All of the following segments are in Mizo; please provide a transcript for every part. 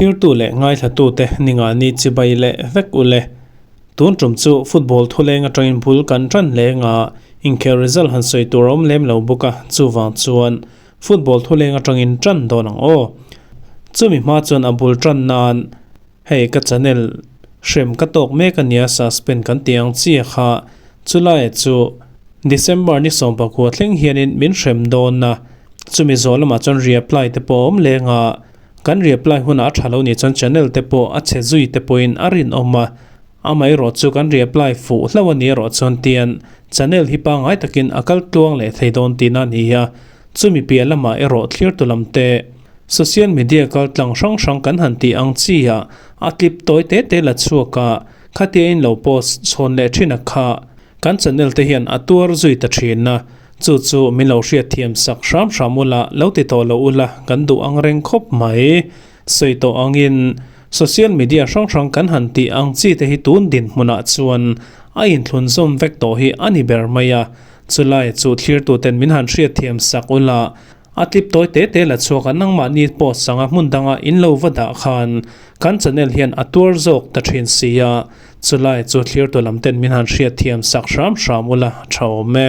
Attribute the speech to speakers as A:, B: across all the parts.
A: Thlirtu leh ngaithlatute ningani chibai leh vek u le. Tun tum chu football thuleng atangin bul kan tan leng a, inkhel result han sawi tur a awm lem lo bawk a, chuvang chuan football thuleng atangin tan dawn ang aw. Chumi hma chuan a bul tan nan hei ka channel hrem ka tawk mek a nia suspend kan tih ang chi kha chulai chu December ni 19 thleng hianin min hrem dawn a, chumi zawh lamah chuan reapply te pawh a awm leng a. Kan reapply hunah a tha lo nih chuan channel te pawh a chhe zui te pawhin a rinawm a, amaherawh chu kan reapply fuh hlauh a ni erawh chuan tian channel hi pangngai takin a kal tluang leh thei dawn tihna a ni a, chumi piah lamah erawh thlirtu lam te social media kal tlang hrang hrang kan han tih ang chi ah a clip tawi te te la chhuak a, khatia in lo post chhawn leh thin a kha kan channel te hian a tuar zui ta thin a. Chu chu min lo hriatthiam sak hram hram ula, lo ti tawh lo ula, kan duh ang reng khawp mai. Sawi tawh angin social media hrang hrang kan han tih ang chi te hi tun dinhmunah chuan a inthlun zawm vek tawh hi a ni ber mai a. Chulai chu thlirtuten min han hriatthiam sak ula, a tlip tawi te te la chhuak a nangmahni post anga hmun danga in lo va dah khan kan channel hian a tuar zawk ta thin si a. Chulai chu thlirtu lam ten min han hriatthiam sak hram hram ula tha awm e.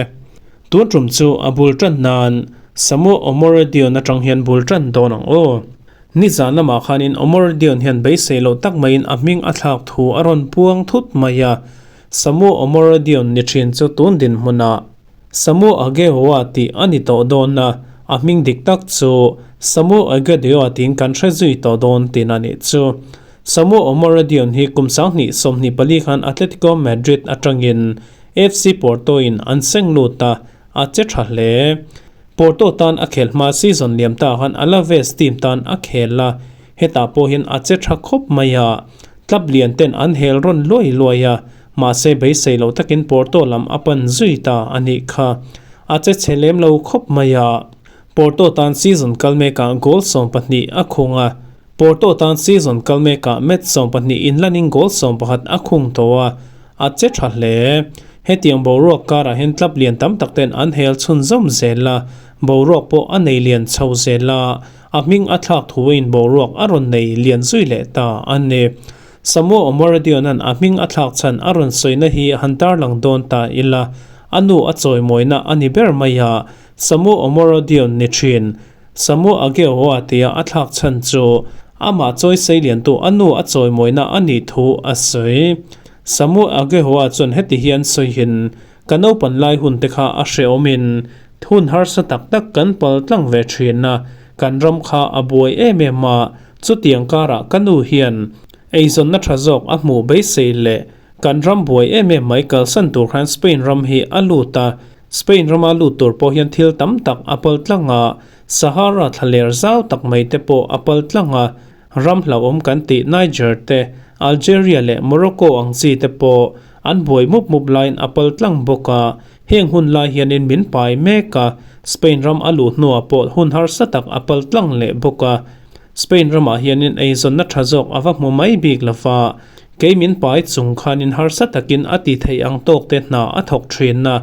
A: Tun tum chu a bul tan nan Samu Omorodion atang hian bul tan dawn ang aw. Nizan lamah khanin Omorodion hian beisei loh tak maiin a hming a thlak thu a rawn puang thut mai a. Samu Omorodion ni thin chu tun dinhmunah Samu Agehoa tih a ni tawh dawn a, a hming dik tak chu Samu Agedeoa tiin kan hre zui tawh dawn tihna nih chu. Samu Omorodion hi kum 2024 khan Atletico Madrid atangin FC Porto in an seng lut a, a che tha hle. Porto tan a khel hma season liam ta khan Alaves team tan a khel a, hetah pawh hian a che tha khawp mai a, club lian ten an hel rawn luai luai a, mahse beisei loh takin Porto lam a pan zui ta a nih kha. A che chhe lem lo khawp mai a. Porto tan season kal mekah goal 12 a khung a, Porto tan season kal mekah match 12 inlanin goal 11 a khung tawh a, a che tha hle. Hetiang boruak karah hian club lian tam tak ten an hel chhunzawm zel a, boruak pawh a nei lian chho zel a, a hming a thlak thuin boruak a rawn nei lian zui leh ta a ni. Samu Omoradiona'n a hming a thlak chhan a rawn sawina hi han tarlang dawn ta ila, a nu a chawimawina a ni ber mai a, Samu Omorodion ni thin. Samu Ageoa tia a thlak chhan chu amah chawi seiliantu a nu a chawimawina a nih thu a sawi. Samu Ageoa chuan heti hian sawihin, Ka naupan lai hun te kha a hrehawmin hun harsa tak tak kan pal tlang ve thin a, kan ram kha a buai em em a, chutiang karah ka nu hian eizawnna tha zawk a hmuh beisei leh kan ram buai em em mai kalsan tur khan Spain ram hi a lut a, Spain rama lut tur pawh hian thil tam tak a pal tlang a, Sahara thlaler zau tak mai te pawh a pal tlang a, ram hlauhawm kan tih Niger te, Algeria leh Morocco ang chi te pawh an buai mup mup laiin a pal tlang bawk a, heng hun lai hianin min pai mek a, Spain ram a luh hnuah pawh hun harsa tak a pal tlang leh bawk a. Spain ramah hianin eizawnna tha zawk a va hmu mai bik lo va, kei min pai chung khanin harsa takin a ti thei ang tawk te hna a thawk thin a,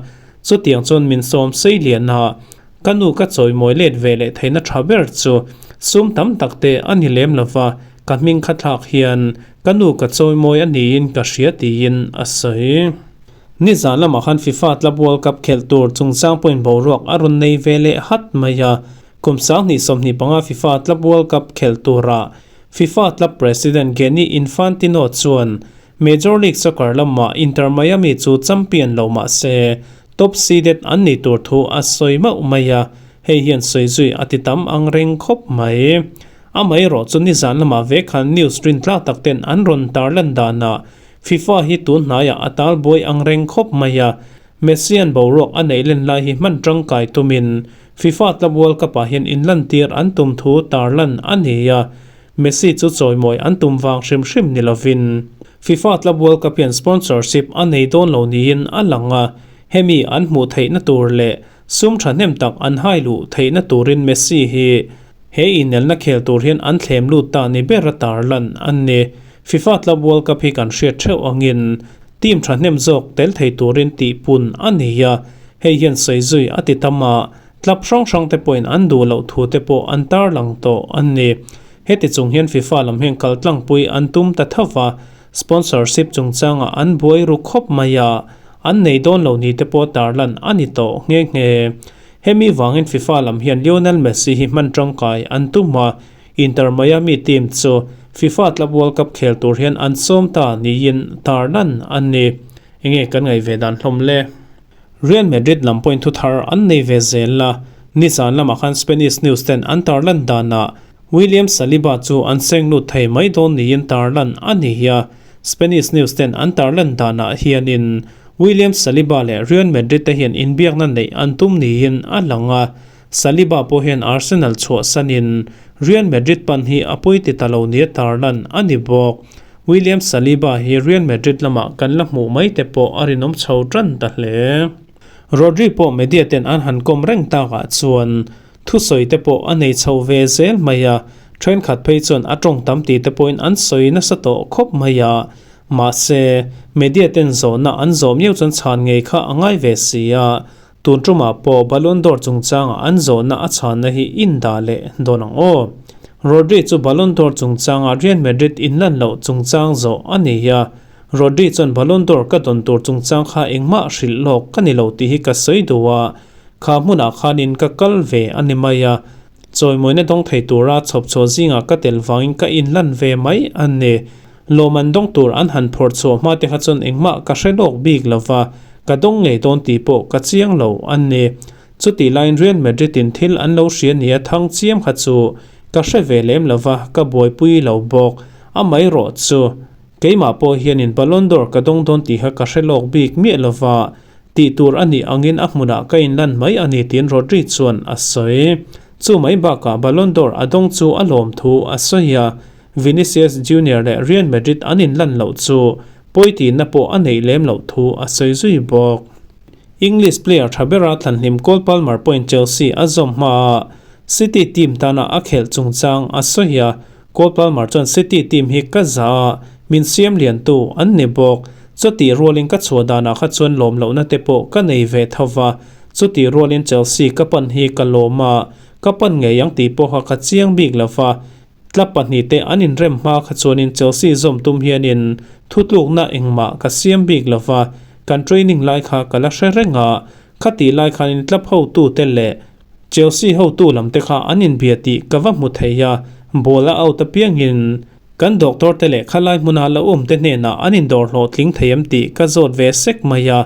A: chutiang chuan min sawm sei lian a, ka nu ka chawimawi let ve leh theihna tha ber chu sum tam tak te a ni lem lo va, ka hming kha thlak hian ka nu ka chawimawi a niin ka hria tiin a sawi. Nizan lamah khan FIFA Club World Cup khelh tur chungchang pawhin boruak a rawn nei ve leh hat mai a, Kum 2025 FIFA Club World Cup khelh turah FIFA Club President Gianni Infantino chuan Major League Soccer lamah Inter Miami chu champion lo mah se top seeded an nih tur thu a sawi mauh mai a, hei hian sawi zui a ti tam ang reng khawp mai. Amaherawh chu nizan lamah ve khan news rintlak tak ten an rawn tarlan danah FIFA hi tun hnaiah a talbuai ang reng khawp mai a, Messi-a'n boruak a neih len lai hi hman tangkai tumin FIFA Club World Cup-ah hian inlantir an tum thu tarlan a ni a, Messi chu chawimawi an tum vang hrim hrim ni lovin FIFA Club World Cup hian sponsorship a nei dawn lo niin a lang a, hemi an hmuh theihna tur leh sum thahnem tak an hai luh theihna turin Messi hi he inelna khel tur hian an thlem lut ta ni bera tarlan a ni. FIFA Club World Cup hi kan hriat theuh angin Team thahnem zawk tel thei turin tihpun a ni a, hei hian sawi zui a ti tam a, club hrang hrang te pawhin an duh loh thu te pawh an tarlang tawh a ni. Heti chung hian FIFA lam hian kal tlangpui an tum ta tho va, sponsorship chungchangah an buai ru khawp mai a, an nei dawn lo ni te pawh tarlan a ni tawh nghe nghe. Hemi vangin FIFA lam hian Lionel Messi hi hman tangkai an tum a, Inter Miami team chu FIFA Club World Cup khel tur hian an sawm ta niin tarlan a ni. Enge kan ngaih ve dan hlawm le? Real Madrid lam pawhin thu thar an nei ve zel a, nizan lamah khan Spanish news ten an tarlan danah William Saliba chu an seng lut thei mai dawn niin tarlan a ni a. Spanish news ten an tarlan danah hianin William Saliba leh Real Madrid te hian inbiakna neih an tum niin a lang a. Saliba pawh hian Arsenal chhuahsanin Real Madrid pan hi a pawi ti ta lo nia tarlan a ni bawk. William Saliba hi Real Madrid lamah kan la hmuh mai te pawh a rinawm chho tan ta hle. Rodri pawh media ten an han kawm reng takah chuan thusawi te pawh a nei chho ve zel mai a, thenkhat phei chuan a tawng tam tih te pawhin an sawi nasa tawh khawp mai a. Mahse, media ten zawhna an zawh miau chuan chhan ngei kha a ngai ve si a, tun tumah pawh Ballon d'Or chungchangah an zawhna a chhanna hi in dah leh dawn ang aw. Rodri chu Ballon d'Or chungchangah Real Madrid inlan loh chungchang zawh a ni a, Rodri chuan Ballon d'Or ka dawn tur chungchang kha engmah hrilh lawk ka ni lo tih hi ka sawi duh a, kha hmunah khanin ka kal ve a ni mai a, chawimawina dawng thei tura chhawp chhuah zingah ka tel vangin ka inlan ve mai a ni. Lawm an dawng tur an han phawrh chhuah hma te kha chuan engmah ka hre lawk bik lo va, ka dawng ngei dawn tih pawh ka chiang lo a ni. Chutih laiin Real Madrid in thil an lo hria nia thang chiam kha chu ka hre ve lem lo va, ka buaipui lo bawk. Amaherawh chu, keimah pawh hianin Ballon d'Or ka dawng dawn tih kha ka hre lawk bik miah lo va, tih tur a nih angin a hmunah ka inlan mai a ni tiin Rodri chuan a sawi. Chu mai bakah Ballon d'Or a dawng chu a lawm thu a sawi a, Vinicius Junior leh Real Madrid an inlan loh chu pawi tihna pawh a neih lem loh thu a sawi zui bawk. English player tha bera thlanhlim Cole Palmer pawhin Chelsea a zawm hma a, City team tana a khelh chungchang a sawi a, Cole Palmer chuan City team hi ka za a, min siam liantu an ni bawk. Chutih rualin ka chhuah danah kha chuan lawm lohna te pawh ka nei ve tho va, chutih rualin Chelsea ka pan hi ka lawm a, ka pan ngei ang tih pawha ka chiang bik lo va, Club pahnihte an inrem hma kha chuanin Chelsea zawm tum hianin thutlukna engmah ka siam bik lo va, kan training lai kha ka la hre reng a, khatih lai khanin club hotute leh Chelsea hotu lamte kha an inbia tih ka va hmu thei a, ball a out apiangin kan doctor te leh khalai hmuna la awmte hnenah an indawr hlawhtling thei em tih ka zawt ve sek mai a,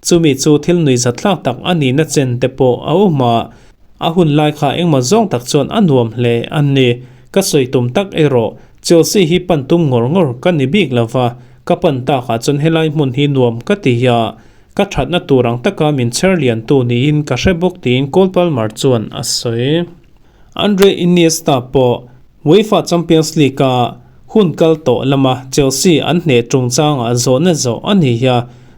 A: chumi chu thil nuihzatthlak tak a nihna chen te pawh a awm a. A hun lai kha engmaw zawng tak chuan a nuam hle a ni. Ka sawi tum tak erawh Chelsea hi pan tum ngawr ngawr ka ni bik lo va, ka pan takah chuan helai hmun hi nuam ka ti a, ka thatna tur ang taka min chher liantu niin ka hre bawk tiin Cole Palmer chuan a sawi. Andre Iniesta pawh UEFA Champions League-a hun kal tawh lama Chelsea an hneh chungchangah zawhna zawh a ni a,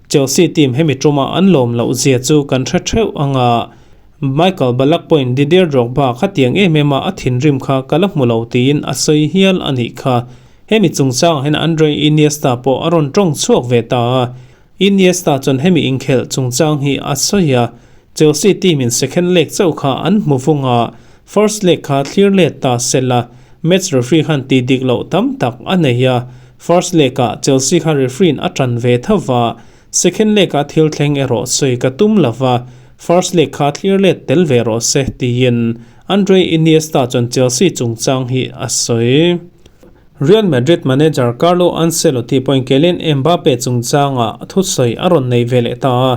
A: Chelsea team hemi tuma an lawm loh zia chu kan hre theuh ang a, Michael Ballack pawhin Didier Drogba khatiang em em a a thinrim kha ka la hmu lo tiin a sawi hial a nih kha. Hemi chungchangah hian Andre Iniesta pawh a rawn tawng chhuak ve ta a. Iniesta chuan hemi inkhelh chungchang hi a sawi a, Chelsea team in second leg chauh kha an hmu vung a, first leg kha thlir let ta se la, match referee khan tih dik loh tam tak a nei a, first leg ah Chelsea kha referee in a tan ve tho va, Second leg a thil thleng erawh sawi ka tum lo va, first leg kha thlir let tel ve rawh se tiin Andre Iniesta chuan Chelsea chungchang hi a sawi. Real Madrid manager Carlo Ancelotti pawhin Kylian Mbappe chungchanga thusawi a rawn nei ve leh ta a.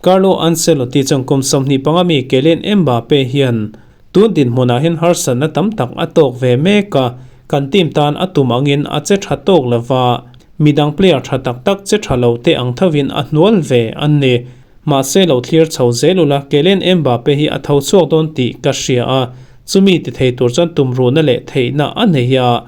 A: Carlo Ancelotti chuan kum 25 mi Kylian Mbappe hian tun dinhmunah hian harsatna tam tak a tawk ve mek a, kan team tan a tum angin a che tha tawk lo va, Midang player tha tak tak che tha lo te ang thovin a hnual ve an ni. Mahse lo thlir chho zel ula Kylian Mbappe hi a tho chhuak dawn tih ka hria a, chumi ti thei tur chuan tumruhna leh theihna a nei a.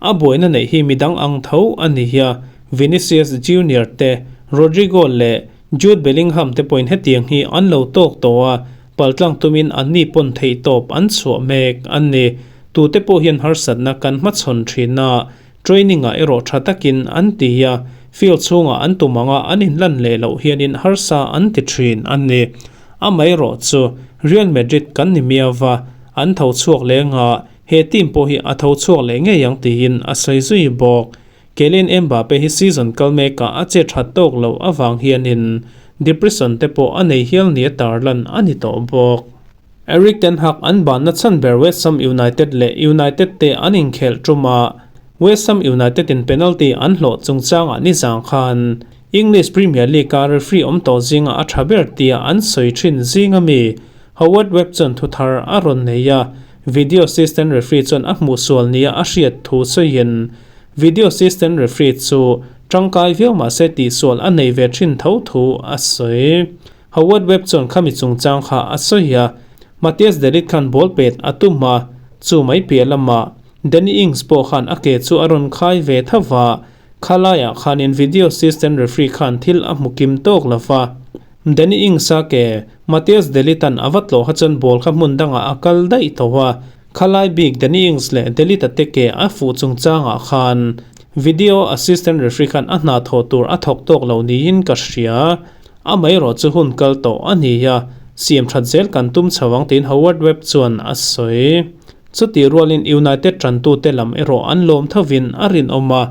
A: A buaina neih hi midang ang tho a ni a, Vinicius Junior te, Rodrygo leh Jude Bellingham te pawhin hetiang hi an lo tawk tawh a, paltlang tumin anni pawn theihtawp an chhuah mek an ni. Tute pawh hian harsatna kan hmachhawn thin a, Training ah erawh tha takin an ti a, field chhungah an tum anga an inlan leh loh hianin harsa an ti thin a ni. Amaherawh chu Real Madrid kan ni miau va, an tho chhuak leng a, He team pawh hi a tho chhuak leh ngei ang tiin a sawi zui bawk. Kylian Mbappe hi season kal mekah a che that tawk loh avang hianin depression te pawh a nei hial nia tarlan a ni tawh bawk. Erik ten Hag an banna chhan ber West Ham United leh United te an inkhelh tum a, West Ham United in penalty an hlawh chungchangah nizang khan English Premier League-a referee awm tawh zinga a tha ber tia an sawi thin zing ami Howard Webb chuan thuthar a rawn nei a, video assistant referee chuan a hmuhsual nia a hriat thu sawiin video assistant referee chu tangkai viau mahse tihsual a nei ve thin tho thu a sawi. Howard Webb chuan khami chungchang kha a sawi a, Matthijs de Ligt khan ball pet a tum a, chu mai piah lamah Danny Ings pawh khan a ke chu a rawn khai ve tho va, khalaiah khanin video assistant referee khan thil a hmu kim tawk lo va. Danny Ings a ke Matthijs de Ligt-a'n a va tlawh kha chuan ball kha hmun dangah a kal daih tawh a, khalai bik Danny Ings leh de Ligt-a te ke a fuh chungchangah khan video assistant referee khan a hna thawh tur a thawk tawk lo niin ka hria. Amaherawh chu hun kal tawh a ni a, siam that zel kan tum chho ang tiin Howard Webb chuan a sawi. Chutih rualin United tantute lam erawh an lawm thovin a rinawm a,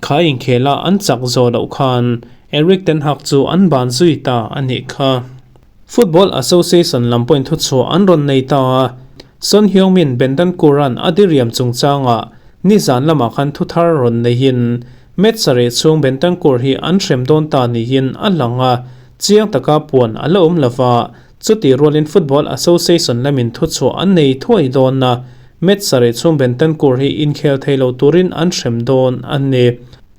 A: kha inkhela an chak zawh loh khan Erik ten Hag chu an ban zui ta a nih kha. Football Association lam pawhin thuchhuah an rawn nei ta a, Son Heung-min Bentancur-a'n a diriam chungchangah nizan lamah khan thuthar rawn neihin Match sarih chhung Bentancur hi an hrem dawn ta niin a lang a, chiang taka puan a la awm lova, chutih rualin Football Association lamin thuchhuah an nei thuai dawn a, match sarih chhung Bentancur hi inkhel thei lo turin an hrem dawn a ni.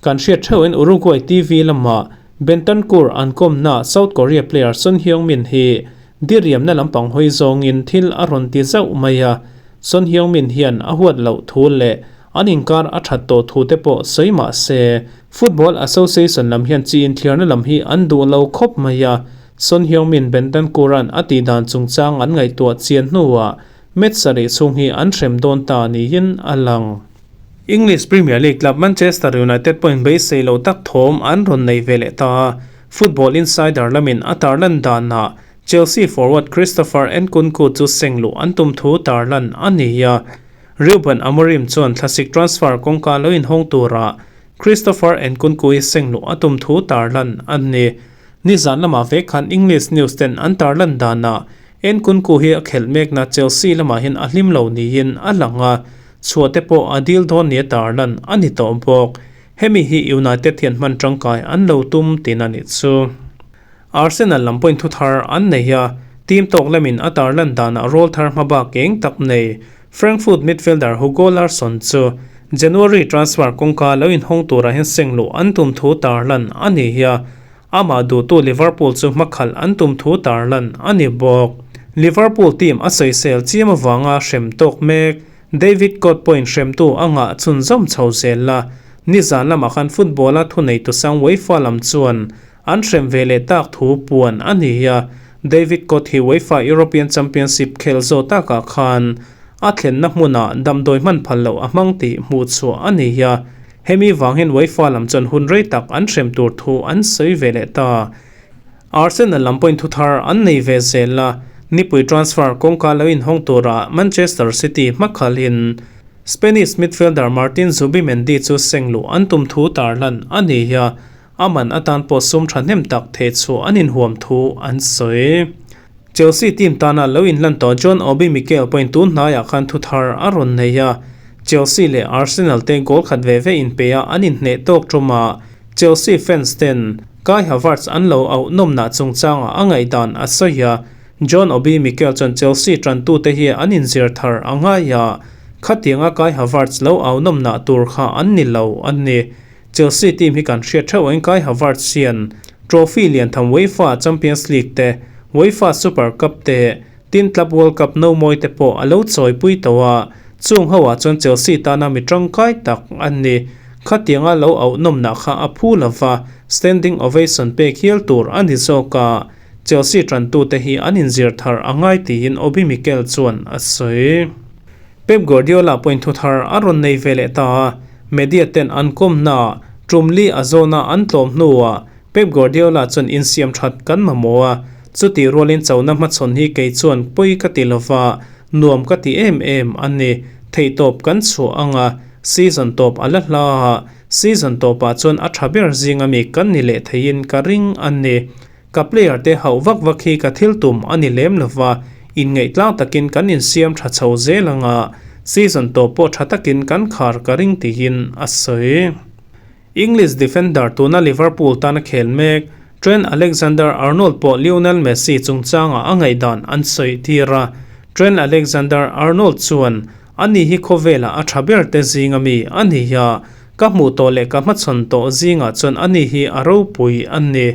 A: Kan hriat theuhin Uruguay TV lamah Bentancur an kawmna South Korea player Son Heung-min hi diriamna lampang hawi zawngin thil a rawn ti zauh mai a, Son Heung-min hian a huat loh thu leh An inkar a that tawh thu te pawh sawi mah se, Football Association lam hian chi inthiarna lam hi an duh lo khawp mai a, Son Heung-min Bentancur-a'n a tih dan chungchang an ngaihtuah chian hnuah match sarih chhung hi an hrem dawn ta niin a lang. English Premier League club Manchester United pawhin beisei lo tak thawm an rawn nei ve leh ta a, Football Insider lamin a tarlan danah Chelsea forward Christopher Nkunku chu seng luh an tum thu tarlan a ni a. Ruben Amorim chuan thlasik transfer kawngka lo inhawng tura Christopher Nkunku hi seng luh a tum thu tarlan a ni. Nizan lamah vek khan English news ten an tarlan danah Nkunku hi a khelh mekna Chelsea lamah hian a hlim lo niin a lang a, chhuah te pawh a dil dawn nia tarlan a ni tawh bawk. Hemi hi United hian hman tangkai an lo tum tin a nih chu. Arsenal lam pawhin thu thar an nei a, team tawk lamin a tarlan danah role thar hmabak eng tak nei Frankfurt midfielder Hugo Larsson chu January transfer kawngka lo inhawng turah hian seng luh an tum thu tarlan a ni a, amah duhtu Liverpool chu hmakhalh an tum thu tarlan a ni bawk. Liverpool team a sawisel chiam avanga hrem tawk mek David Cott pawhin hremtu a ngah chhunzawm chho zel a, nizan lamah khan football-a thuneitu sang UEFA lam chuan An hrem ve leh tak thu puan a ni a, David Cott hi UEFA European Championship khel zawh takah khan a thlenna hmunah damdawi hman phal loh a hmang tih hmuh chhuah a ni a, hemi vang hian UEFA lam chuan hun rei tak an hrem tur thu an sawi ve leh ta. Arsenal lam pawhin thu thar an nei ve zel a, nipui transfer kawngka lo inhawng tura Manchester City hmakhalhin Spanish midfielder Martin Zubimendi chu seng luh an tum thu tarlan a ni a, A man atan pawh sum thahnem tak theh chhuah an inhuam thu an sawi. Chelsea team tana lo inlan tawh John Obi Mikel pawhin tun hnaiah khan thu thar a rawn nei a, Chelsea leh Arsenal te goal khat ve ve inpe a an inhneh tawk tum a, Chelsea fans ten Kai Havertz an lo auh nawmnah chungchangah a ngaihdan a sawi a, John Obi Mikel chuan Chelsea tantute hi an inzir thar a ngai a, khatianga Kai Havertz lo auh nawmnah tur kha an ni lo a ni. Chelsea team hi kan hriat theuh ang Kai Havertz hian trophy lian tham UEFA Champions League te, UEFA Super Cup te, tin Club World Cup no mawi te pawh a lo chawipui tawh a, chung ho ah chuan Chelsea tana mi tangkai tak a ni. Khatianga lo auh nawmnah kha a phu lova, standing ovation pek hial tur a ni zawk a, Chelsea tantute hi an inzir thar a ngai tiin Obi Mikel chuan a sawi. Pep Guardiola pawhin thu thar a rawn nei ve leh ta a, media ten an kawmnaah tum li a zawna an tlawm hnuah Pep Guardiola chuan insiam that kan mamawh a, chutih rualin chona hmachhawn hi kei chuan pawi ka ti lova, nuam ka ti em em a ni. Theihtawp kan chhuah ang a, season tawp a la hla a, season tawpah chuan a tha ber zinga mi kan ni leh theiin ka ring a ni. Ka player te hauh vak vak hi ka thil tum a ni lem lova, inngaih tlang takin kan insiam tha chho zel ang a, season tawp pawh tha takin kan khar ka ring tiin a sawi. English defender tuna Liverpool tana khel mek Trent Alexander-Arnold pawh Lionel Messi chungchangah a ngaihdan an sawi tir a, Trent Alexander-Arnold chuan, Ani hi khawvelah a tha ber te zinga mi a ni a, ka hmuh tawh leh ka hmachhawn tawh zingah chuan ani hi a ropui a ni.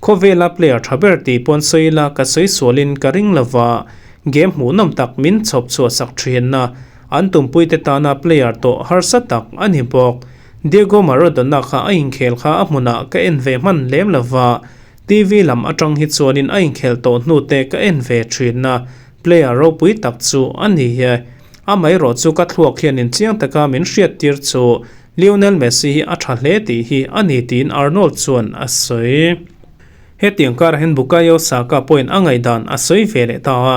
A: Khawvela player tha ber tih pawn sawi ila ka sawi sualin ka ring lova, game hmuhnawm tak min chhawp chhuah sak thin a, an tumpuite tana player tawh harsa tak a ni bawk. Diego Maradona kha a inkhel kha a hmunah ka en ve hman lem lova, TV lam atang hi chuanin a inkhel tawh hnu te ka en ve thin a, player ropui tak chu a ni e. Amaherawh chu ka thluak hian inchiang taka min hriattir chu Lionel Messi hi a tha hle tih hi a ni tiin Arnold chuan a sawi. Hetiang karah hian Bukayo Saka pawhin a ngaihdan a sawi ve leh ta a,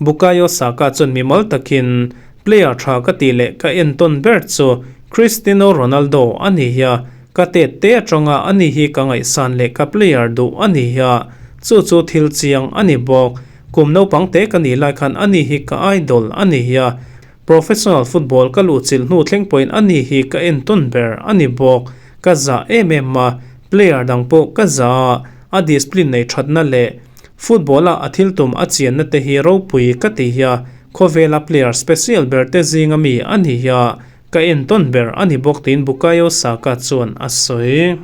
A: Bukayo Saka chuan mimal takin player tha ka tih leh ka entawn ber chu Cristiano Ronaldo a ni a, ka tet te atanga a ni hi ka ngaihsan leh ka player duh a ni a, chu chu thil chiang a ni bawk. Kum naupang te ka nih lai khan a ni hi ka idol a ni a, professional football ka luhchilh hnu thleng pawhin a ni hi ka entawn ber a ni bawk. Ka zah em em a, player dang pawh ka zah a, a discipline nei thatna leh Football-a a thil tum a chianna te hi ropui ka ti hi a, khawvela player special ber te zinga mi a ni hi a, ka entawn ber a ni bawk tiin Bukayo Saka chuan a sawi.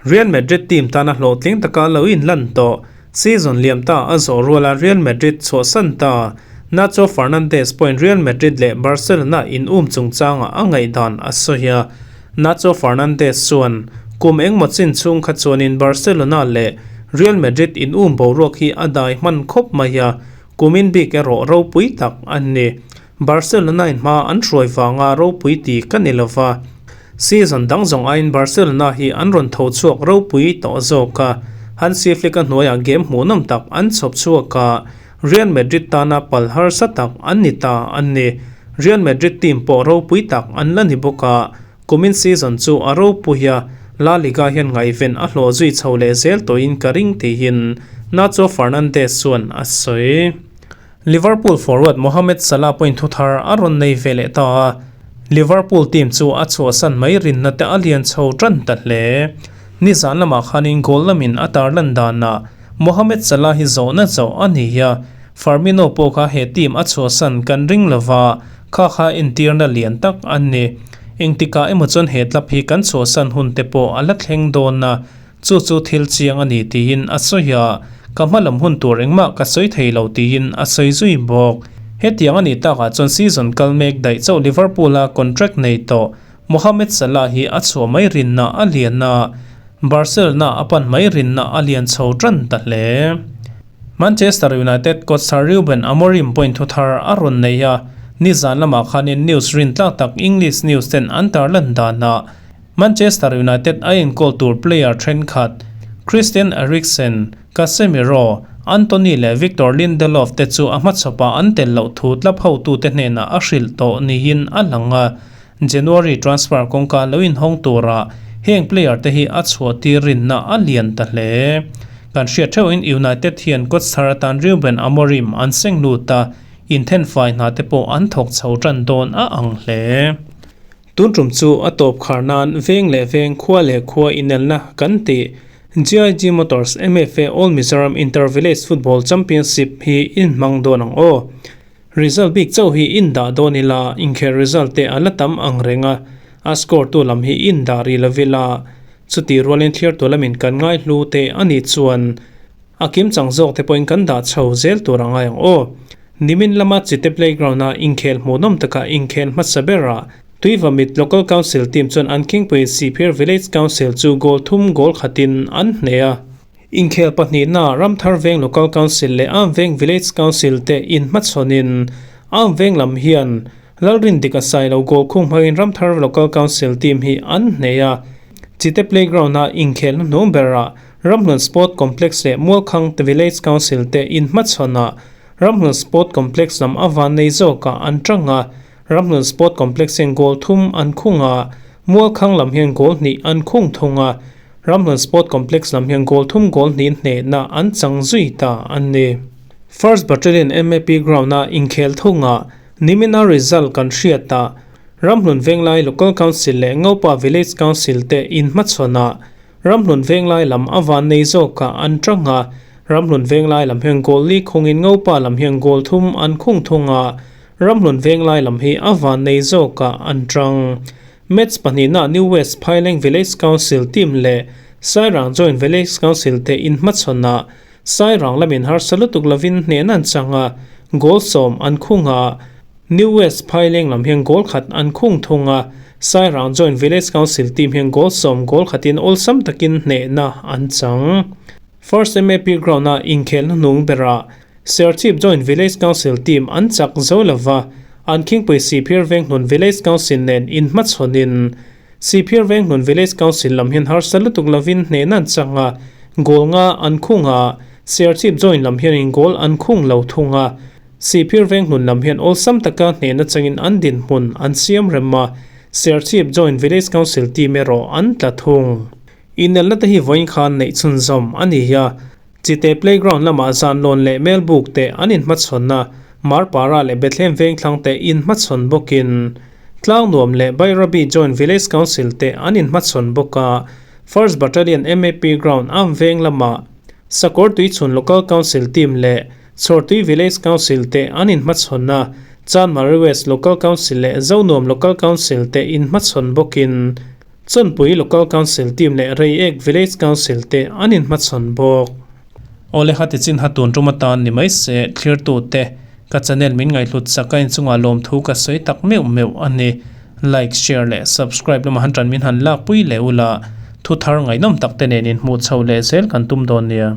A: Real Madrid team tana hlawhtling taka lo inlan tawh, season liam ta a zawh ruala Real Madrid chhuahsan ta Nacho Fernandez pawhin Real Madrid leh Barcelona in um chungchangah a ngaihdan a sawi a, Nacho Fernandez chuan kum engmaw chin chhung kha chuanin Barcelona leh Real Madrid in um boruak hi a dai hman khawp mai a, kumin bik erawh ropui tak an ni. Barcelona in hma an hruai vanga ropui ti ka ni lova, season dang zawng aiin Barcelona hi an rawn tho chhuak ropui tawh zawk a, Hansi Flick-a hnuaiah game hmuhnawm tak an chhawp chhuak a, Real Madrid tana pal harsa tak an ni ta an ni. Real Madrid team pawh ropui tak an la ni bawk a, kumin season chu a ropui a, La Liga hian ngaihven a hlawh zui chho leh zel tawhin ka ring tiin Nacho Fernandez chuan a sawi. Liverpool forward Mohamed Salah pawhin thuthar a rawn nei ve leh ta a, Liverpool team chu a chhuahsan mai rinna te a lian chho tan ta hle. Nizan lamah khanin goal lamin a tarlan danah Mohamed Salah hi zawhna zawh a ni a, Firmino pawh kha he team a chhuahsan kan ring lova, kha kha entirna lian tak a ni. Engtikah emaw chuan he club hi kan chhuahsan hun te pawh a la thleng dawn a, chu chu thil chiang a ni tiin a sawi a, ka hma lam hun tur engmah ka sawi thei lo tiin a sawi zui bawk. Hetiang a nih takah chuan season kal mek daih chauh Liverpool-a contract nei tawh Mohamed Salah hi a chhuah mai rinna a lian a, Barcelona a pan mai rinna a lian chho tan ta hle. Manchester United coach Sir Ruben Amorim pawhin thuthar a rawn nei a, nizan lamah khanin news rintlak tak English news ten an tarlan danah Manchester United a enkawl tur player thenkhat Christian Eriksen, Casemiro, Antony leh Victor Lindelof te chu a hmachhawpah an tel loh thu tlap hotute hnenah a hrilh tawh niin a lang a. January transfer kawngka lo inhawng tura heng player te hi a chhuah tir rinna a lian ta hle. Kan hriat theuhin United hian coach thar atan Ruben Amorim an seng lut a, inthenfai hna te pawh an thawk chho tan dawn a ang hle. Tun tum chu a tawp khar nan veng leh veng khua leh khua inelna kan tih GIG Motors MFA All Mizoram Inter Village Football Championship hi inhmang dawn ang aw. Result bik chauh hi in dah dawn ila, inkhel result te a la tam ang reng a, a score tu lam hi in dah rih lo ila, chutih rualin thlir tu lamin kan ngai hlu te a nih chuan a kim chang zawk te pawhin kan dah chho zel tur a ngai ang aw. Nimin lama Chite Playground a inkhel hmuhnawm taka inkhel hmasa berah Tuivamit Local Council team chuan an khingpui Sihphir Village Council chu goal thum goal khatin an hneh a. Inkhel pahnihna Ramthar Veng Local Council leh Am Veng Village Council te inhmachhawnin Am Veng lam hian Lalrin dik a sai lo goal khung hmangin Ramthar Local Council team hi an hneh a. Chite Playground-a inkhel hnuhnung berah Ramhlun Sport Complex leh Mualkhang Village Council te inhmachhawnah Ramhlun Sport Complex lam a van nei zawkah an tang a. Ramhlun Sport Complex hian goal thum an khung a, Mualkhang lam hian goal hnih an khung thung a, Ramhlun Sport Complex lam hian goal thum goal hnih hnehna an chang zui ta a ni. First Battalion MAP Ground-a inkhel thungah nimina result kan hriat a, Ramhlun Venglai Local Council leh Ngopa Village Council te inhmachhawn a, Ramhlun Venglai lam a van nei zawkah an tang a, Ramhlun Venglai lam hian goal li khungin Ngopa lam hian goal thum an khung thung a, Ramhlun Venglai lam hi a van nei zawkah an tang. Match pahnihna New West Phaileng Village Council team leh Sairang Joint Village Council te inhmachhawn a, Sairang lamin harsa lutuk lovin hnehna an chang a, goal sawm an khung a, New West Phaileng lam hian goal khat an khung thung a, Sairang Joint Village Council team hian goal sawm goal khatin awlsam takin hnehna an chang. First MAP Ground-a inkhelna hnung berah Serchhip Joint Village Council team an chak zo lova, an khingpui Sihphir Venghnun Village Council nen inhmachhawnin Sihphir Venghnun Village Council lam hian harsa lutuk lovin hnehna an chang a, goal nga an khung a, Serchhip Joint lam hianin goal an khung lo thung a, Sihphir Venghnun lam hian awlsam taka hnehna changin an dinhmun an siam rem a, Serchhip Joint Village Council team erawh an tla thung. Inelna te hi vawiin khan neih chhunzawm a ni a. Chite playground lamah zanlawn leh melbuk te an inhmachhawn a, Marpara leh Bethlehem Vengthlang te inhmachhawn bawkin Tlangnuam leh Bairabi Joint Village Council te an inhmachhawn bawk a, First Battalion MAP Ground Am Veng lamah Sakawrtuichhun Local Council Team leh Chhawrtui Village Council te an inhmachhawn a, Chanmari West Local Council leh Zonuam Local Council te inhmachhawn bawkin Chawnpui Local Council team leh Reiek Village Council te an inhmachhawn bawk. Awle ha tichin ha tun tum atan ni mai se thlirtu te ka channel min ngaihhlut chak a inchungah lawmthu ka sawi tak meuh meuh a ni. Like, share leh subscribe lamah han tan min han lakpui leh ula thu thar ngaihnawm tak te nen inhmuh chho leh zel kan tum dawn nia.